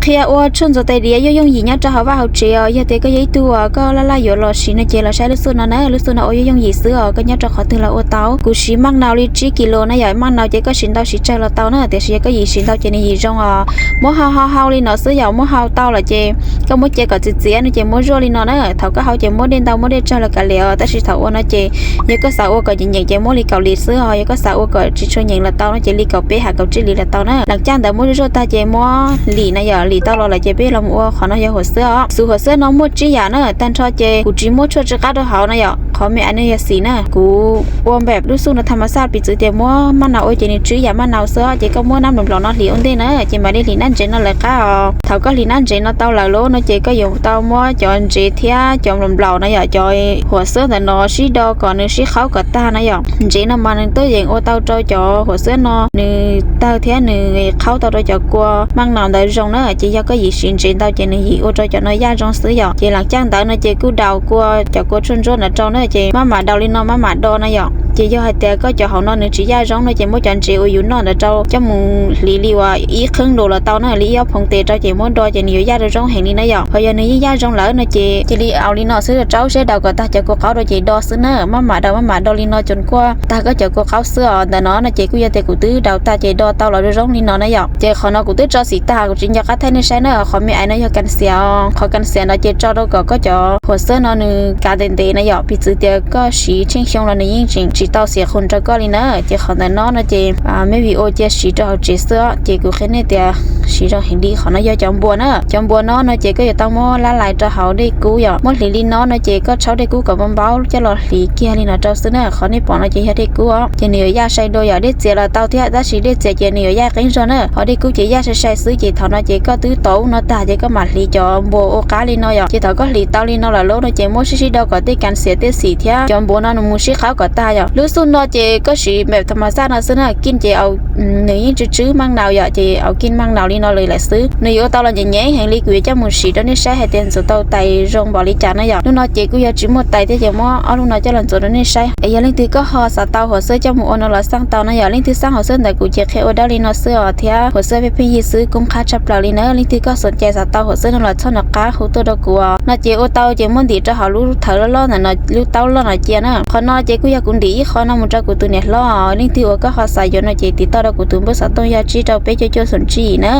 Thiab ua tshuaj ntxuav tais diav yooj yooj yim nyob rau hauv vaj hauv tsev os. Yog tias koj yog ib tug uas koj laj laj yuav los siv no ces los saib lub xuj no na, lub xuj no ua yooj yooj yim xwb os, koj nyob rau qhov twg los ua tau. Kuv siv maj nau li tsib kis lus na yom, maj nau ces koj siv ntau siv tsawg los tau na, tiam sis yog koj yim siv ntau ces nws yim zoo os. Muab hau hau hau li no xwb yom, muab hau tau lawm ces koj muab cia kom txias txias no ces muab zuaj li no na. Thaum koj hau ces muab dej ntau muab dej tsawg los kav liam os, tab sis thaum ua no ces yog koj xav ua kom nyeem nyeem ces muab li kaum lis xwb os, yog koj xav ua kom tsis tshua nyeem los tau no ces li kaum peb hais kaum tsib lis los tau na. Lam caj ntawd muab zuaj zuaj tag ces muab lim na yom, lim tau los lawm ces peb los mus ua qhov no yog huam xwb os. Xuv huam xwb no muaj tsib yam na, tag nrho ces kuv tsis muab tshuaj tsw qab rau hauv na yom, qhov me ais no yog xim na. Kuv ua npam lub xuj no thas mas xaj piv txwv tias muab maj nau ua ces nws tsw yam maj nau xwb os, ces koj muab nab nplaum nplaum no hliv ua ntej na, ces mam li hliv nab ntsev no lawv qab os. Thaum koj hliv nab ntsev no tau lawm lauj no ces koj yuav tau muab cov ntsev thiab cov nplaum nplaum no yom, cov huam xwb ntawm no sib do kom nws sib qhaub kom tag na yom. Ntsev no mas nws tuaj yeem ua tau rau cov huam xwb no nws tawg thiab nws qhaub tau rau cov kua maj nau ntawd zoo na, ces yog koj yim siv ntsev ntau ces nws yim ua rau cov no yaj zoo xwb yom. Ces lam caj ntawd no ces kuj daus kua cov kua tshuaj ntsuab ntawd rau na, ces maj mam daus li no maj mam do na yom. Ces yog hais tias koj cov hauv no nws tsis yaj zoo no ces muab cov ntsev uas yus noj ntawd rau coj mus hliv li uas ib qheeb lus los tau na, li ib ob phoov tes rau ces muab do ces nws yuav yaj zoo zoo heev li na yom. Ho yog nws yeej yaj zoo lawm no ces cia li aus li no xwb rau seb daus kom tag cov kua qaub rau ces do xwb na, maj mam daus maj mam do li no cov kua tag koj cov kua qaub xwb os. Ntawm no no ces kuj yog tias kuv twb daus tag ces do tau los zoo zoo li no na yom. Ces qhov no kuv twb tso xim tag kuv tsis nco qab thaij nej saib na, qhov me ais no yog kas xias os, qhov kas xias no ces tso rau kom koj cov huam xwb no nws kav ntev ntev na yom, piv txwv tias koj siv tsheej xyoo los nws yeej tseem tsis tau xiam qhus rau koj li na. Ces qhov ntawm no no ces me vim ua cia siv rau hauv tsev xwb os, ces kuv qhia nej tias siv zoo heev li. Qhov no yog cov npua na, cov npua no no ces koj yuav tau muab lab lais rau hauv dej kub yom, muab hliv li no no ces koj tshaub dej kub kom npau npau coj los hliv kiag li no rau xwb na. Qhov nej pom no ces yog dej kub os, ces nws yuav yaj sai dua yom, dej txias los tau thiab tab sis dej txias ces nws yuav yaj qeeb zog na, ho dej kub ces yaj sai sai xwb. Ces thaum no ces koj twb tau no tag ces koj mam hliv cov npua ua qab li no yom. Ces thaum koj hliv tau li no lawm lauj no ces muab sib sib do kom tej kas xias tej xim thiab cov npua no nws mus sib qhaub kom tag yom. Lub xuj no ces koj siv npam thas mas xaj no xwb na, kij ces nws yeej tsw tsw maj nau yom, ces aus kij maj nau li no li lawm xwb. Nws yuav ua tau los nyem nyem heev li, kuv yuav coj mus siv rau nej saib hais tias ntxuav tau tais zoo npaum li cas na yom. Lub no ces kuj yog tsis muaj tais thiab ces muab ob lub no coj los ntxuav rau nej saib. Es yog leej twg koj ho xav tau huam xwb coj mus ua no los xaj tau na yom. Leej twg xaj huam xwb ntawm kuv ces qhia ua dab li no xwb os, thiab huam xwb pheej pheej yig xwb, koob qab tshaj plaws li na. Leej twg koj xom cai xav tau huam xwb no los txhob nco qab hu tuaj rau kuv os. No ces ua tau ces muab ntim rau hauv lub thawv loj loj ntawm no, lub taub loj no cia na. Qhov no ces kuj yog kuv ntim ib qho no mus rau kuv tus niam hlob os. Leej twg uas koj ho xav yuav no ces tiv tauj rau kuv tus npawb xov tooj yog tsib rau peb cuaj cuaj xoom tsib yim na.